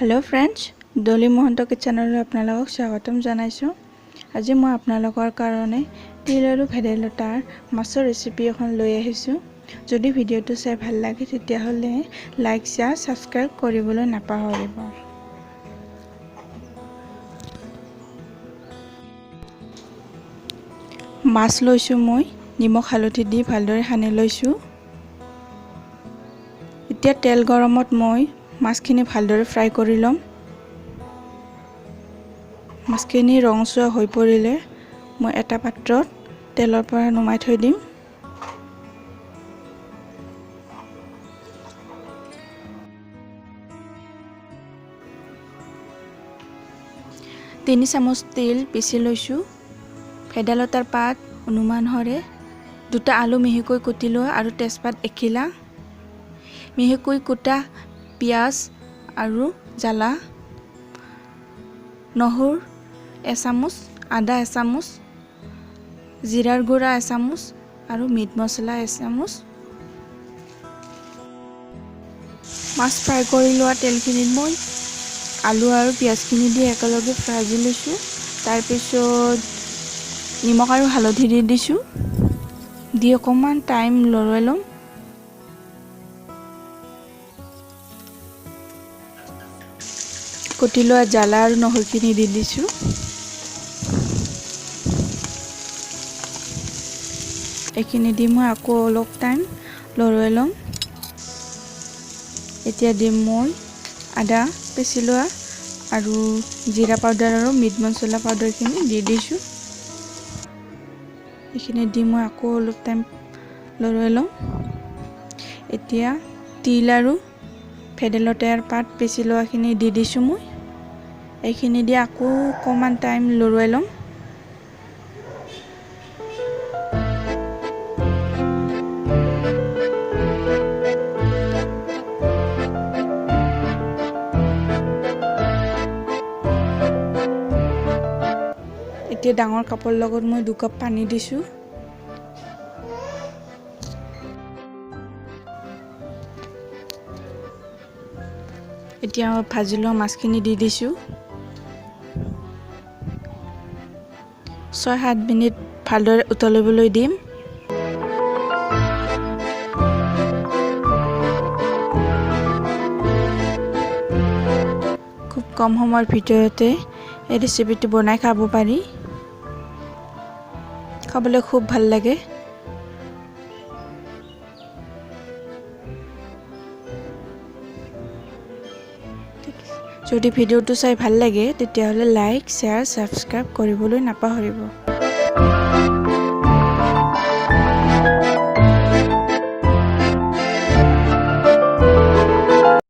Hello' friends, Dolly Mahanta কিটচেনলৈ আপোনালোকক স্বাগতম জনাইছোঁ। আজি মই আপোনালোকৰ কাৰণে তিল আৰু ভেদাইলতাৰ মাছৰ ৰেচিপি এখন লৈ আহিছোঁ। যদি ভিডিঅ'টো চাই ভাল লাগে তেতিয়াহ'লে লাইক, শ্বেয়াৰ, ছাবস্ক্ৰাইব কৰিবলৈ নাপাহৰিব। মাছ লৈছোঁ মই, নিমখ হালধি দি ভালদৰে সানি লৈছোঁ। এতিয়া তেল গৰমত মই মাছখিনি ভালদৰে ফ্ৰাই কৰি ল'ম। মাছখিনি ৰংচোৱা হৈ পৰিলে মই এটা পাত্ৰত তেলৰ পৰা নমাই থৈ দিম। তিনি চামুচ তিল পিচি লৈছোঁ, ভেদাইলতাৰ পাত অনুমানসৰে, দুটা আলু মিহিকৈ কুটি লোৱা আৰু তেজপাত এখিলা, মিহিকৈ কুটা পিঁয়াজ আৰু জ্বালা, নহৰু এচামুচ, আদা এচামুচ, জিৰাৰ গুড়া এচামুচ আৰু মিট মছলা এচামুচ। মাছ ফ্ৰাই কৰি লোৱা তেলখিনিত মই আলু আৰু পিঁয়াজখিনি দি একেলগে ভাজি লৈছোঁ। তাৰপিছত নিমখ আৰু হালধি দি দিছোঁ, দি অকণমান টাইম লৰাই ল'ম। কুটি লোৱা জ্বালা আৰু নহৰুখিনি দি দিছোঁ। এইখিনি দি মই আকৌ অলপ টাইম লৰাই ল'ম। এতিয়া দিম মই আদা পিচি লোৱা আৰু জিৰা পাউডাৰ আৰু মিট মছলা পাউডাৰখিনি দি দিছোঁ। এইখিনি দি মই আকৌ অলপ টাইম লৰাই ল'ম। এতিয়া তিল আৰু ভেদাইলতাৰ পাত পিচি লোৱাখিনি দি দিছোঁ মই। এইখিনি দি আকৌ অকণমান টাইম লৰাই ল'ম। এতিয়া ডাঙৰ কাপৰ লগত মই 2 কাপ পানী দিছোঁ। এতিয়া ভাজি লোৱা মাছখিনি দি দিছোঁ। 6-7 মিনিট ভালদৰে উতলিবলৈ দিম। খুব কম সময়ৰ ভিতৰতে এই ৰেচিপিটো বনাই খাব পাৰি, খাবলৈ খুব ভাল লাগে। যদি ভিডিঅ'টো চাই ভাল লাগে তেতিয়াহ'লে লাইক, শ্বেয়াৰ, ছাবস্ক্ৰাইব কৰিবলৈ নাপাহৰিব।